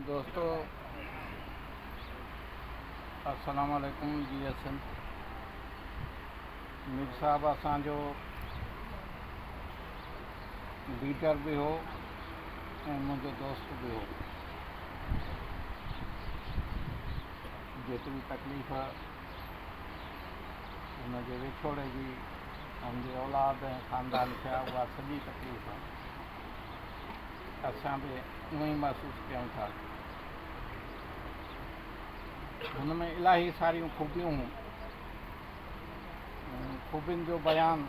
دوستو السلام عليڪم جي ايس مير صاحب اسان جو ليڊر به هو ۽ منهنجو دوست به هو. جيتري تڪليف هن جي وڇوڙي جي هن جي اولاد ۽ خاندان کي آهي اها سڄي تڪليف اسان به اونئن ئي محسوس ڪيون ٿا. هن ۾ الاهي ساريون خوبيون هيون. خوبين جو بيان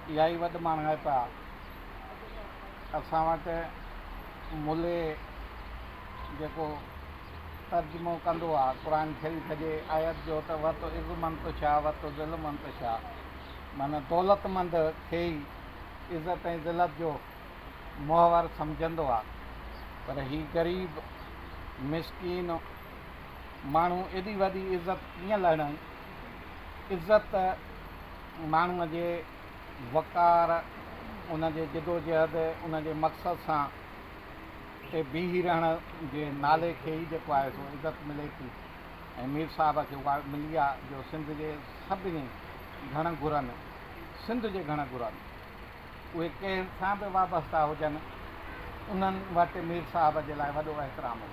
اها ئي وڏ ماڻهائپ آ. اسان وٽ ملي جيڪو ترجمو ڪندو آ قرآن شريف جي آيت جو ته وت عز من تشاء وت ذل من تشاء معنيٰ دولتمند کي ئي عزت ۽ ذلت جو محور سمجهندو آ پر هي غريب مسڪين ماڻهو ايڏي وڏي عزت ڪيئن لهڻن؟ عزت ماڻهوء جي وقار، ان جي جدوجهد، ان جي مقصد سان تي بيهي رهڻ جي نالي کي ئي جيڪو آهي سو عزت ملي ٿي ۽ مير صاحب کي اها ملي آهي جو سنڌ جي سڀني گهڻ گهرن، سنڌ جي گهڻ گهرن، اهي ڪنهن سان به وابسته هجن، انهن وٽ مير صاحب جي لاء وڏو احترام هو.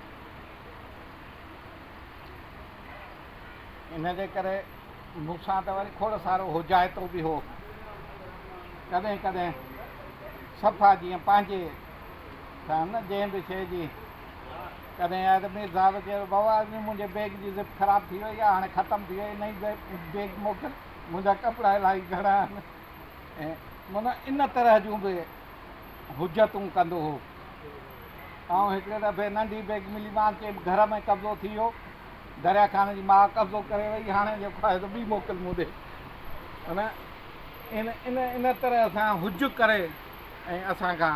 ان جي ڪري مون سان ته وري کوڙ سارو حجائتو به هو. ڪڏهن ڪڏهن صفا جيئن پنهنجي سان نه جنهن به شيء جي ڪڏهن آهي ته مير صاحب چيو بابا منهنجي بيگ جي زپ خراب ٿي وئي آهي هاڻي ختم ٿي وئي نئين بيگ موڪل منهنجا ڪپڙا الاهي گهڻا آهن ۽ معنيٰ ان طرح جون به حجتون ڪندو هو. آئون هڪڙي دفعي ننڍي بيگ ملي مان چيم گهر ۾ قبضو ٿي ويو دريا خان جي ماء قبضو ڪري وئي هاڻي جيڪو آهي سو ٻي موڪل مون ڏي ان ان ان ان طرح سان حج ڪري ۽ اسان کان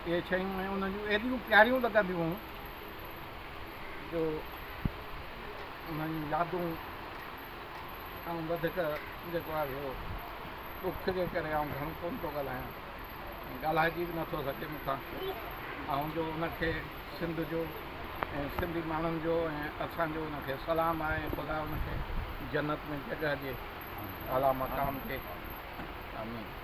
اهي شيون ۽ انهن جون ايڏيون پياريون لڳنديون هيون جو انهن جون يادون آئون وڌيڪ جيڪو آهي سو ڏک جي ڪري آئون گهڻو ڪونه ٿو ڳالهايان ۽ ڳالهائجي به نٿو سگهي مون کان. آئون جو ان کي سنڌ جو ۽ سنڌي ماڻهن جو ۽ اسان جو ان کي سلام آهي ۽ خدا ان کي جنت ۾ جڳهه ڏي، اعليٰ مقام ڏي. آمين.